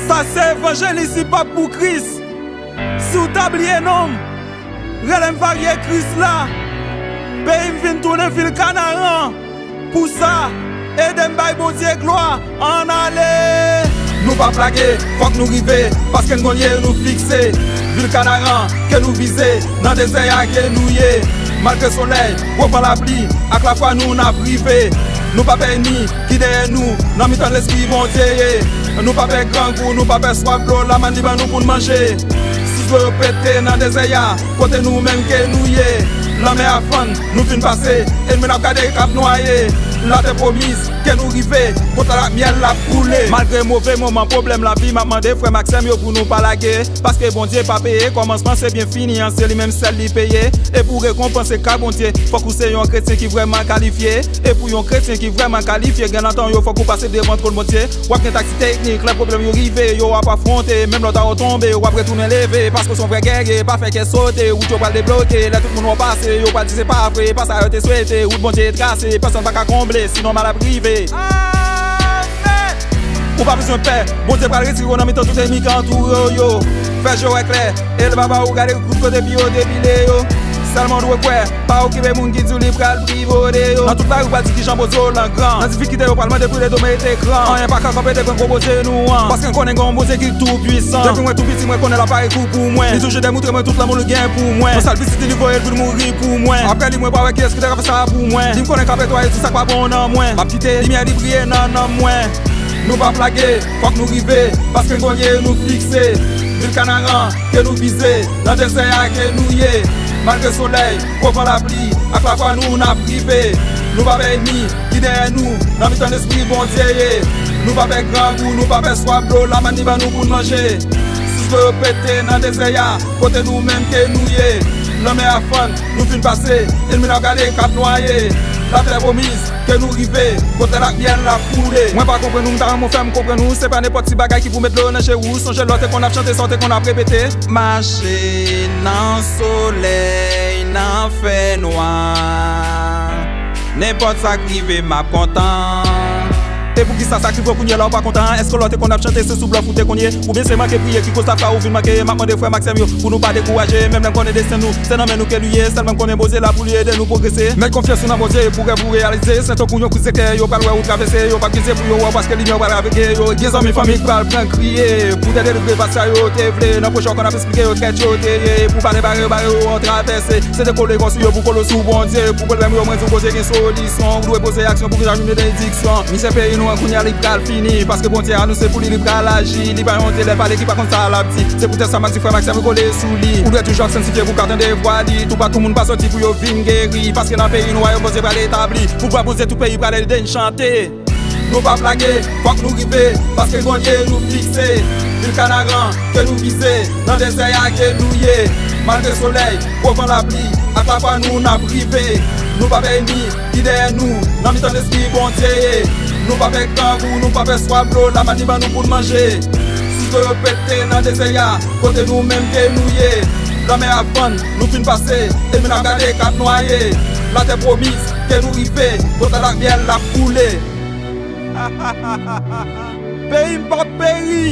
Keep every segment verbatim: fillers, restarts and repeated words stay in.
Sa se evanjelis Hip Hop pou Kris. Si w ta bliye non m, rele m Varye Kris la. Peyi m vin tounen vil Kanaran. Pou sa, ede m bay Bondye glwa. Ann ale! Nou p ap lage, fòk nou rive, paske n gon lye nou fikse. Vil Kanaran, ke nou vize, nan dezè a ke nou ye. Malgre solèy, gwo van lapli, ak lafwa nou n ap rive. Nou pa pè ènmi ki dèyè nou, nan mitan lespri Bondye ye. Nou pa pè grangou, nou pa pè swaf dlo, lamann li ban nou pou n manje. Sous dlo yo pete nan dezè a, kote nou menm ke nou ye. Lanmè a fann, nou fin pase, ènmi n ap gade k ap nwaye. Latè pwomiz, ke nou rive, kote l ak myèl l ap koule. Malgre move moman, pwoblèm lavi, m ap mande frè m ak sè m yo pou nou pa lage. Paske Bondye pa peye kòmansman, se byen fini an, se li menm sèl li peye. E pou rekonpanse ka Bondye, fòk ou se yon kretyen ki vrèman kalifye. E pou yon kretyen ki vrèman kalifye, gen nan tan yo fòk ou pase devan twòn Bondye. W ap gen taksi teknik, lè pwoblèm yo rive, yo w ap afwonte. Menm lè w ta w tonbe, w ap retounen leve, paske w se yon vrè gèrye, pa fè kè sote. Wout yo pral debloke, lè tout moun wè w pase, yo pral di se pa vre, pa sa yo te swete. Wout Bondye trase, pèsonn pa ka konble, sinon mal ap rive. Amèn! Ou pa bezwen pè, Bondye pral retire w nan mitan tout ènmi ki antoure w yo. Fè je w wè klè, e lè baba ou gade tout kote pi yo depile yo. Sèlman w dwe kwè, pa okipe moun ki di w li pral prive w de yo. Nan tout lari yo pral di kijan Bondye w lan gran. Nan difikilte yo pral mande pou ede w mete kran. Anyen pa ka kanpe devan gwo Bondye nou an. Paske n konnen gen yon Bondye ki tou pwisan. Depi mwen tou piti mwen konnen l ap pare kou pou mwen. Li toujou demoutre mwen tout lanmou li gen pou mwen. Yon sèl pitit li, li voye l vin mouri pou mwen. Apre li mwen pa wè kiyès ki ta ka fè sa pou mwen. Li m konnen k ap netwaye tout sa k pa bon nan mwen. M ap kite limyè li briye nan nanm mwen. Nou p ap lage, fòk nou rive, paske n gon lye nou fikse. Vil Kanaran, ke nou vize, nan dezè a ke nou ye. Malgre solèy, gwo van lapli, ak lafwa nou n ap rive. Nou pa pè ènmi ki dèyè nou, nan mitan lespri Bondye ye. Nou pa pè grangou, nou pa pè swaf dlo, lamann li ban nou pou n manje. Sous dlo yo pete nan dezè a, kote nou menm ke nou ye. Lanmè a fann, nou fin pase, ènmi n ap gade k ap nwaye. Latè pwomiz, ke nou rive, kote l ak myèl ap koule. Mwen pa konprann ou, m ta renmen w fè m konprann ou. Se pa nenpòt ti bagay ki pou met dlo nan je w. Sonje lè w te konn ap chante, sa w te konn ap repete. Mache nan solèy, nan fènwa. Nenpòt sa k rive, m ap kontan. E poukisa sa k rive w kounye a la w pa kontan? Èske lè w te konn ap chante, se sou blòf ou te konn ye? Oubyen se manke priye ki koz sa fè ou vin manke? M ap mande frè m ak sè m yo pou nou pa dekouraje. Menm lè m konnen desten nou se nan men nou ke li ye, sèlman m konnen Bondye la pou li ede nou pwogrese. Met konfyans ou nan Bondye pou rèv ou reyalize. Se tankou yon kout zeklè, yo pral wè ou travèse, yo p ap gen zye pou yo wè w, paske limyè w pral avege yo. Gen zanmi, fanmi k pral pran kriye pou te delivre pa sa yo te vle. Nan pwoche w konn ap esplike yo trèt yo te ye. Pou pale bare yo, bare yo an travèse. Se te kole kò sou yo pou kole w sou Bondye. Pou pwoblèm yo, mwen di w Bondye gen solisyon. Ou dwe poze aksyon pou vin jwenn benediksyon. Mizè peyi nou an kounye a li pral fini. Paske Bondye a nou se pou li, li pral aji. Li pa yon dele pale ki pa konn sa l ap di. Se poutèt sa m ap di frè m ak sè m yo kole sou li. Ou dwe toujou ap santifye pou w ka tande vwa li. Toupatou moun pa soti pou yo vin geri. Paske nan peyi nou wayòm Bondye pral etabli. Pouvwa Bondye tout peyi pral ede n chante. Nou p ap lage, fòk nou rive, paske gon lye nou fikse. Vil Kanaran, ke nou vize, nan dezè a ke nou ye. Malgre solèy, gwo van lapli, ak lafwa nou n ap rive. Nou pa pè ènmi ki dèyè nou, nan mitan lespri Bondye ye. Nou pa pè grangou, nou pa pè swaf dlo, lamann li ban nou pou n manje. Sous dlo yo pete nan dezè a, kote nou menm ke nou ye. Lanmè a fann, nou fin pase, ènmi n ap gade k ap nwaye. Latè pwomiz, ke nou rive, kote l ak myèl ap koule. Peyi m p ap peri.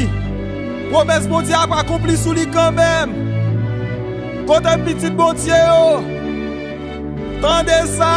Pwomès Bondye a ap akonpli sou li kanmenm. Kote pitit Bondye yo? Tande sa!